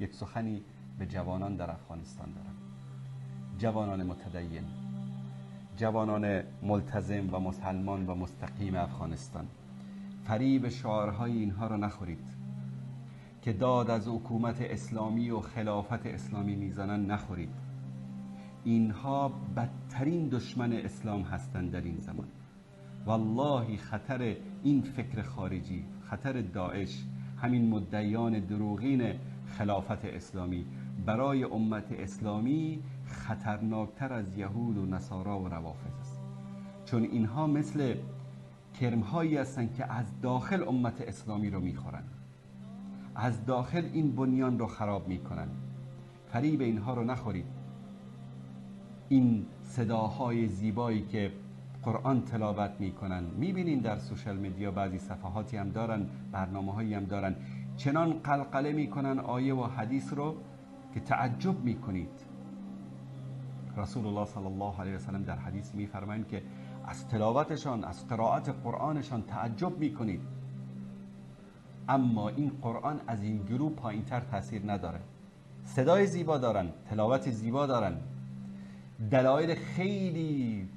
یک سخنی به جوانان در افغانستان دارم. جوانان متدین، جوانان ملتزم و مسلمان و مستقیم افغانستان، فریب شعارهای اینها را نخورید که داد از حکومت اسلامی و خلافت اسلامی میزنن، نخورید. اینها بدترین دشمن اسلام هستند در این زمان. والله خطر این فکر خارجی، خطر داعش، همین مدعیان دروغین خلافت اسلامی برای امت اسلامی خطرناکتر از یهود و نصارا و روافض است. چون اینها مثل کرمهایی هستند که از داخل امت اسلامی رو میخورن، از داخل این بنیان رو خراب میکنن. فریب اینها رو نخورید. این صداهای زیبایی که قرآن تلاوت میکنن، میبینین در سوشال مدیا بعضی صفحاتی هم دارن، برنامه هایی هم دارن، چنان قلقله میکنن آیه و حدیث رو که تعجب میکنید. رسول الله صلی الله علیه وسلم در حدیث میفرمایند که از تلاوتشان، از قرائت قرآنشان تعجب میکنید، اما این قرآن از این گروه پایینتر تاثیر نداره. صدای زیبا دارن، تلاوت زیبا دارن، دلایل خیلی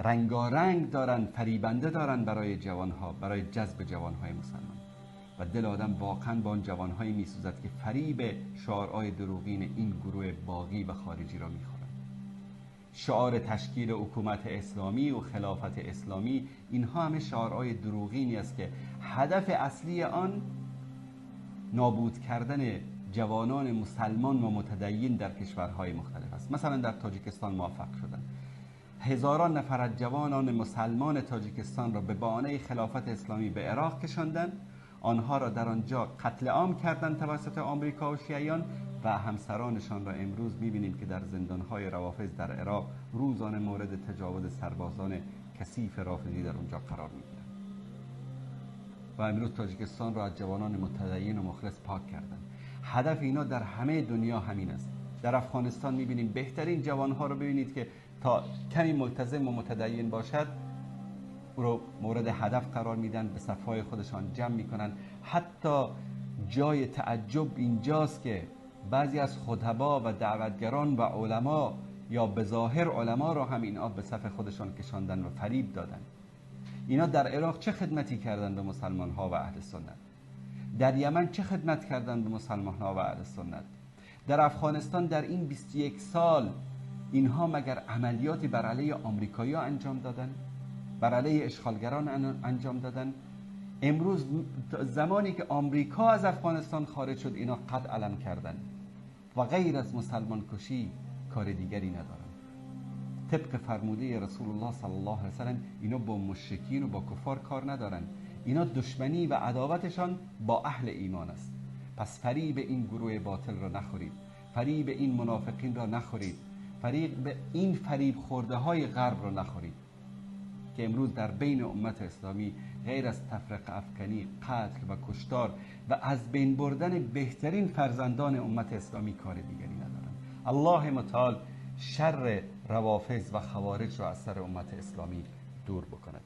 رنگارنگ دارن، فریبنده دارن برای جوانها، برای جذب جوانهای مسلمان. و دل آدم واقعا با آن جوانهایی میسوزد که فریب شعارهای دروغین این گروه باغی و خارجی را میخورند. شعار تشکیل حکومت اسلامی و خلافت اسلامی، اینها همه شعارهای دروغینی است که هدف اصلی آن نابود کردن جوانان مسلمان و متدین در کشورهای مختلف است. مثلا در تاجیکستان موفق شدند، هزاران نفر از جوانان مسلمان تاجیکستان را به بهانه خلافت اسلامی به عراق کشاندند، آنها را در آنجا قتل عام کردند توسط آمریکا و شیعیان و همسرانشان را امروز می‌بینیم که در زندان‌های روافض در عراق روزانه مورد تجاوز سربازان کثیف رافضی در اونجا قرار می‌گیرند. و امروز تاجیکستان را از جوانان متدین و مخلص پاک کردند. هدف اینا در همه دنیا همین است. در افغانستان می‌بینیم بهترین جوانها رو ببینید که تا کمی ملتزم و متدین باشد او رو مورد هدف قرار میدن، به صفهای خودشان جمع میکنن. حتی جای تعجب اینجاست که بعضی از خطبا و دعوتگران و علما یا به ظاهر علما را هم اینا به صف خودشان کشاندن و فریب دادن. اینا در عراق چه خدمتی کردن به مسلمان ها و اهل سنت؟ در یمن چه خدمت کردن به مسلمان ها و اهل سنت؟ در افغانستان در این 21 سال اینها مگر عملیاتی بر علیه آمریکایی‌ها انجام دادن؟ بر علیه اشغالگران انجام دادن؟ امروز زمانی که آمریکا از افغانستان خارج شد اینا قد علم کردن و غیر از مسلمان کشی کار دیگری ندارن. طبق فرموده رسول الله صلی الله علیه وسلم اینا با مشرکین و با کفار کار ندارن، اینا دشمنی و عداوتشان با اهل ایمان است. پس فریب این گروه باطل را نخورید، فریب این منافقین را نخورید، فریب این فریب خورده های غرب را نخورید که امروز در بین امت اسلامی غیر از تفرقه افکنی، قتل و کشتار و از بین بردن بهترین فرزندان امت اسلامی کار دیگری ندارند. الله متعال شر روافض و خوارج را از سر امت اسلامی دور بکند.